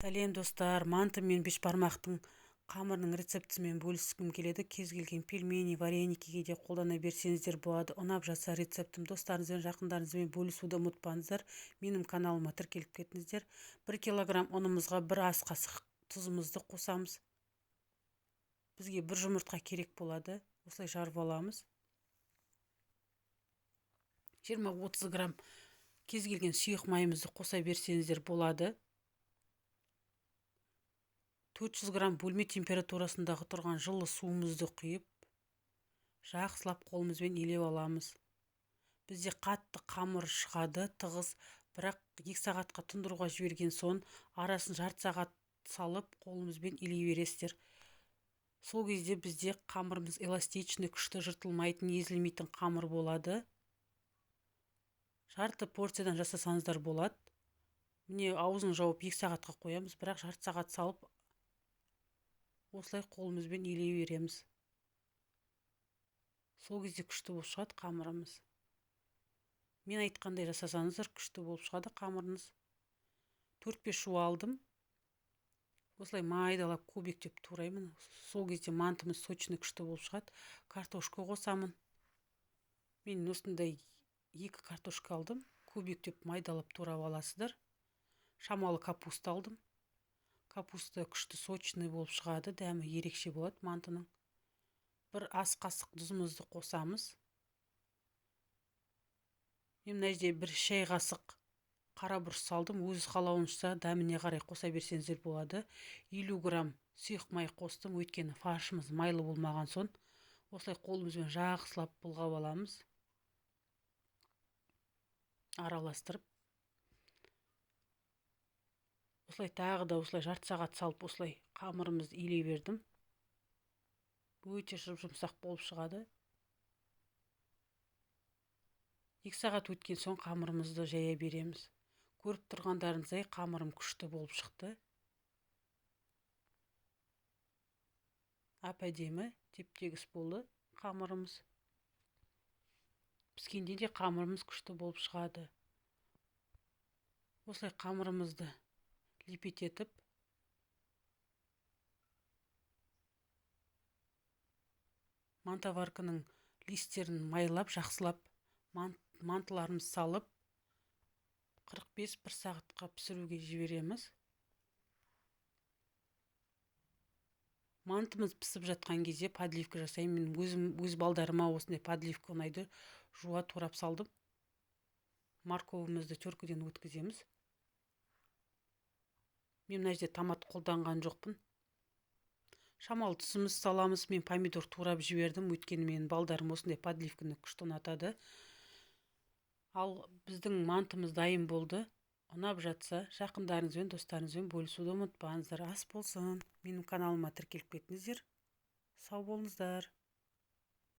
Сәлем, достар! Манты мен бешбармақтың қамырының рецептісімен бөліскім келеді. Кез келген пельмени, вареникиге де қолдана берсеңіздер болады. Ұнап жатса рецептім, достарыңызбен, жақындарыңызбен бөлісуді ұмытпаңыздар. Менің каналыма тіркеліп кетіңіздер. 1 килограмм ұнымызға 1 ас қасық тұзымызды қосамыз. Бізге 1 жұмыртқа керек болады. Осылай жарып аламыз. 20-30 грамм кез келген сұйық майымызды қоса берсеңіздер болады. 400 грамм бөлме температурасындағы тұрған жылы суымызды құйып, жақсылап қолымызбен илеп аламыз. Бізде қатты қамыр шығады, тығыз, бірақ 2 сағатқа тұндыруға жіберген соң арасын жарты сағат салып қолымызбен илей бересіздер. Сол кезде бізде қамырымыз эластичный, күшті, жыртылмайтын, езілмейтін қамыр болады. Жарты порциядан жасасаңыздар болады. Міне, аузын жауып 2 сағатқа қоямыз, бірақ жарты сағат салып осылай қолымызбен илей береміз. Сол кезде күшті болып шығады қамырымыз. Мен айтқандай жасасаңыздар күшті болып шығады қамырыңыз. 4-5 жуа алдым. Осылай майдалап кубиктеп тураймын. Сол кезде мантымыз сочный, күшті болып шығады. Картошка қосамын. Мен осындай 2 картошка алдым. Кубиктеп майдалап турап аласыздар. Шамалы капуста алдым. Капуста күшті сочный болып шығады, дәмі ерекше болады мантының. 1 ас қасық тұзымызды қосамыз. Мен мына жерде 1 шай қасық қара бұрыш салдым. Өз қалауыңызша дәміне қарай қоса берсеңіздер болады. 50 грамм сұйық май қостым, өйткені фаршымыз майлы болмаған соң. Осылай қолымызбен жақсылап бұлғап аламыз. Араластырып. Осылай тағы да осылай жарты сағат салып осылай қамырымызды илей бердім. Өте жұп-жұмсақ болып шығады. 2 сағат өткен соң қамырымызды жая береміз. Көріп тұрғандарыңыздай қамырым күшті болып шықты. Әп-әдемі, теп-тегіс болды қамырымыз. Піскенде де қамырымыз күшті болып шығады. Осылай қамырымызды лепет етіп, мантоварканың листерін майлап, жақсылап мантыларымызды салып, 45-1 сағатқа пісіруге жібереміз. Мантымыз пісіп жатқан кезде подливка жасаймын. Мен өз балдарыма осындай подливка ұнайды. Жуа турап салдым. Морковымызды теркіден өткіземіз. Мен мына жерде томат қолданған жоқпын. Шамалы тұзымыз саламыз. Мен помидор турап жібердім, өйткені менің балдарым осындай подливканы күшті ұнатады. Ал біздің мантымыз дайын болды. Ұнап жатса, жақындарыңызбен, достарыңызбен бөлісуді ұмытпаңыздар. Ас болсын. Менің каналыма тіркеліп кетіңіздер. Сау болыңыздар.